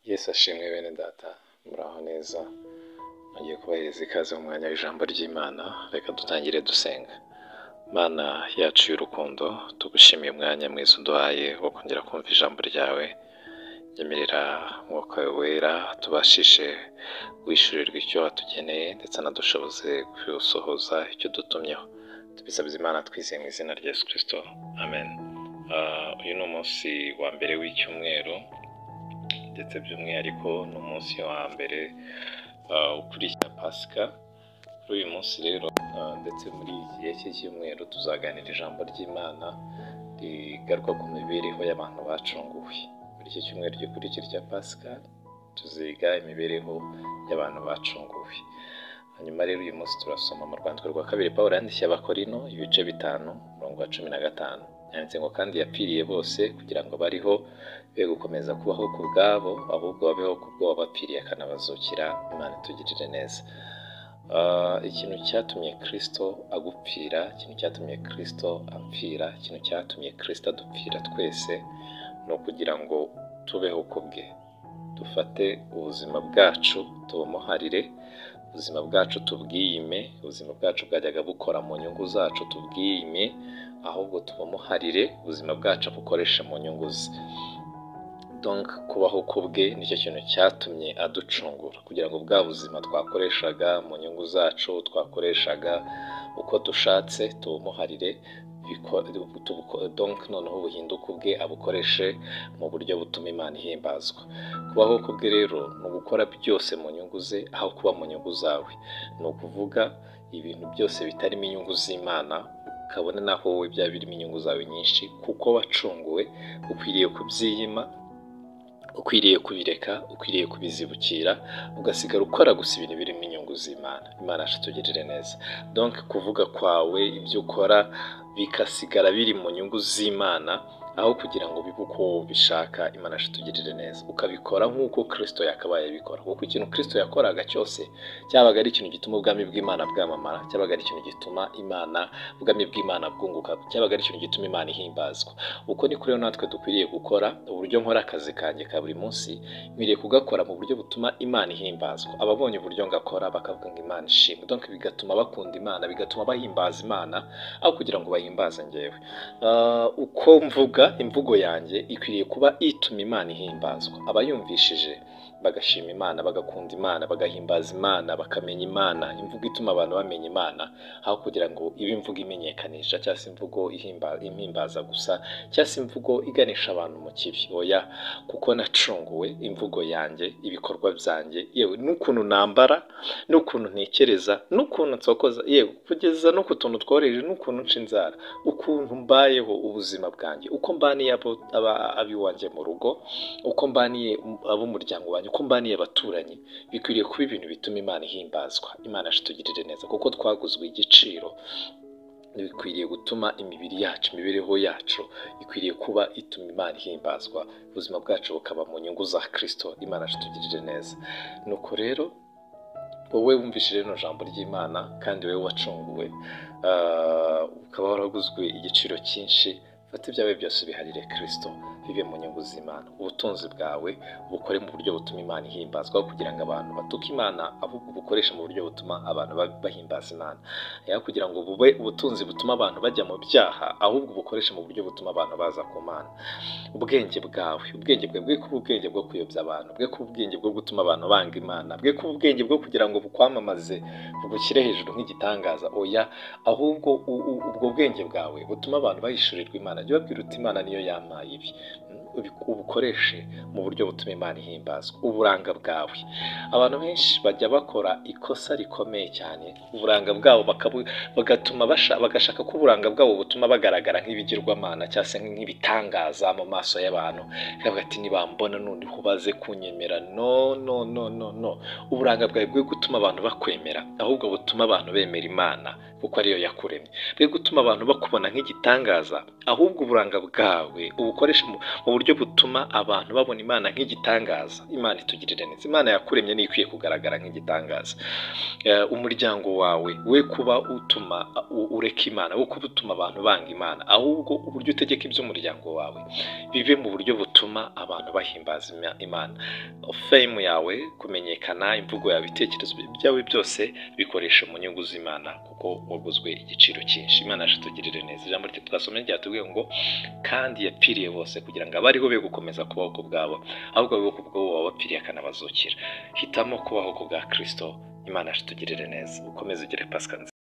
Yesu ashimwe bene data, muraho neza, nongeye kubahereza ikaze mu mwanya w'ijambo ry'Imana, reka dutangire dusenga. Mana yacu y'urukundo, tugushimiye umwanya mwiza uduhaye wo kongera kumva ijambo ryawe, nyemerera Umwuka wawe wera tubashishe guhishurirwa icyo watugeneye ndetse anadushoboze gusohoza icyo dutumyeho. Tubisabye Imana twizeye mu izina rya Yesu Kristo, amen. Uyu ni umunsi wa mbere w'icyumweru, ndetse by'umwihariko ni umunsi wa mbere ukurikira Pasika. Kuri uyu munsi rero ndetse muri iki gihe cy'icyumweru tuzaganira ijambo ry'Imana rigaruka ku mibereho y'abantu bacunguwe. Muri iki cyumweru gikurikira cya Pasika tuziga imibereho y'abantu bacunguwe. Hanyuma rero uyu munsi turasoma mu rwandiko rwa kabiri Pawulo yandikiye Abakorinto ibice 5 umurongo wa 15. Yanditse ngo kandi yapfiriye bose kugira ngo bariho be gukomeza kubaho ku bwabo, ahubwo babeho ku bwo wabapfiriye akanabazukira. Imana itugirire neza. Ikintu cyatumye Kristo agupfira, ikintu cyatumye Kristo amfira, ikintu cyatumye Kristo adupfira twese ni ukugira ngo tubeho ku bwe. Dufate ubuzima bwacu tubumuharire, ubuzima bwacu tubwiyime, ubuzima bwacu bwajyaga bukora mu nyungu zacu tubwiyime, ahubwo tubumuharire, ubuzima bwacu abukoreshe mu nyungu ze. Donc kubaho ku bwe nicyo kintu cyatumye aducungura, kugira ngo bwa buzima twakoreshaga mu nyungu zacu, twakoreshaga uko dushatse, tubumuharire, donc noneho buhinduke ubwe abukoreshe mu buryo butuma Imana ihimbazwa. Kubaho ku bwe rero ni ugukora byose mu nyungu ze aho kuba mu nyungu zawe. Ni ukuvuga ibintu byose bitarimo inyungu z'Imana, ukabona naho wowe byaba birimo inyungu zawe nyinshi, kuko wacunguwe ukwiriye kubyiyima, ukwiriye kubireka, ukwiriye kubizibukira, ugasigara ukora gusa ibintu birimo inyungu z'Imana. Imana yacu itugirire neza. Donc kuvuga kwawe, ibyo ukora bikasigara biri mu nyungu z'Imana, aho kugira ngo bibe uko ubishaka. Imana yacu itugirire neza, ukabikora nk'uko Kristo yakabaye abikora, kuko ikintu Kristo yakoraga cyose cyabaga ari ikintu gituma ubwami bw'Imana bwamamara, cyabaga ari ikintu gituma Imana, ubwami bw'Imana bwunguka, cyabaga ari ikintu gituma Imana ihimbazwa. Uko niko rero natwe dukwiriye gukora. Uburyo nkora akazi kanjye ka buri munsi, nkwiriye kugakora mu buryo butuma Imana ihimbazwa. Ababonye uburyo ngakora bakavuga ngo Imana ishimwe, donc bigatuma bakunda Imana, bigatuma bahimbaza Imana aho kugira ngo bahimbaze njyewe. Uko mvuga, imvugo yanjye ikwiriye kuba ituma Imana ihimbazwa. Abayumvishije bagashima Imana, bagakunda Imana, bagahimbaza Imana, bakamenya Imana. Imvugo ituma abantu bamenya Imana, aho kugira ngo ibe imvugo imenyekanisha, cyangwa se imvugo impimbaza gusa, cyangwa se imvugo iganisha abantu mu kibi. Oya, kuko nacunguwe, imvugo yanjye, ibikorwa byanjye, yewe n'ukuntu nambara, n'ukuntu ntekereza, n'ukuntu nsokoza, yewe kugeza no ku tuntu tworoheje, n'ukuntu nca inzara, ukuntu mbayeho ubuzima bwanjye, uko mbaniye ab'iwanjye mu rugo, uko mbaniye ab'umuryango wanjye, uko mbaniye abaturanyi, bikwiriye kuba ibintu bituma Imana ihimbazwa. Imana yacu itugirire neza, kuko twaguzwe igiciro. Bikwiriye gutuma imibiri yacu, imibereho yacu ikwiriye kuba ituma Imana ihimbazwa, ubuzima bwacu bukaba mu nyungu za Kristo. Imana yacu itugirire neza. Nuko rero wowe wumvishije rino jambo ry'Imana, kandi wowe wacunguwe, ukaba waraguzwe igiciro cyinshi, fata ibyawe byose biharire Kristo, bibe mu nyungu z'Imana. Ubutunzi bwawe bukore mu buryo butuma Imana ihimbazwa, kugira ngo abantu batuke Imana, ahubwo bukoreshe mu buryo butuma abantu bahimbaza Imana. Ya kugira ngo bube ubutunzi butuma abantu bajya mu byaha, ahubwo bukoreshe mu buryo butuma abantu baza ku Mana. Ubwenge bwawe, ubwenge bwawe bwe kuba ubwenge bwo kuyobya abantu, bwe kuba ubwenge bwo gutuma abantu banga Imana, bwe kuba ubwenge bwo kugira ngo bukwamamaze, bugushyire hejuru nk'igitangaza. Oya, ahubwo ubwo bwenge bwawe butuma abantu bahishurirwa Imana. Jya ubabwira uti Imana niyo yampaye ibi, ubukoreshe mu buryo butuma Imana ihimbazwa. Uburanga bwawe, abantu benshi bajya bakora ikosa rikomeye cyane, uburanga bwabo bagatuma bagashaka ko uburanga bwabo butuma bagaragara nk'ibigirwamana cyangwa se nk'ibitangaza mu maso y'abantu, bakavuga ati nibambona noneho baze kunyemera. No, no, no, no, no. Uburanga bwawe bwe gutuma abantu bakwemera, ahubwo butuma abantu bemera Imana. kuko ariyo yakuremye. Be gutuma abantu bakubona nk'igitangaza, ahubwo uburanga bwawe ubukoreshe mu buryo butuma abantu babona Imana nk'igitangaza. Imana itugirire neza. Imana yakuremye niyo ikwiye kugaragara nk'igitangaza. Umuryango wawe we kuba utuma ureka Imana, we kuba utuma abantu banga Imana, ahubwo uburyo utegeka iby'umuryango wawe bibe mu buryo butuma abantu bahimbaza Imana. Fame yawe, kumenyekana, imvugo yawe, ibitekerezo byawe byose bikoresha mu nyungu z'Imana, kuko waguzwe igiciro cyinshi. Imana yacu itugirire neza. Ijambo twasomye ryatubwiye ngo kandi yapfiriye bose kugira ngo abariho be gukomeza kubaho ku bwabo, ahubwo babeho ku bw'uwo wabapfiriye akanabazukira. Hitamo kubaho ku bwa Kristo. Imana yacu itugirire neza. Ukomeze ugire Pasika nziza.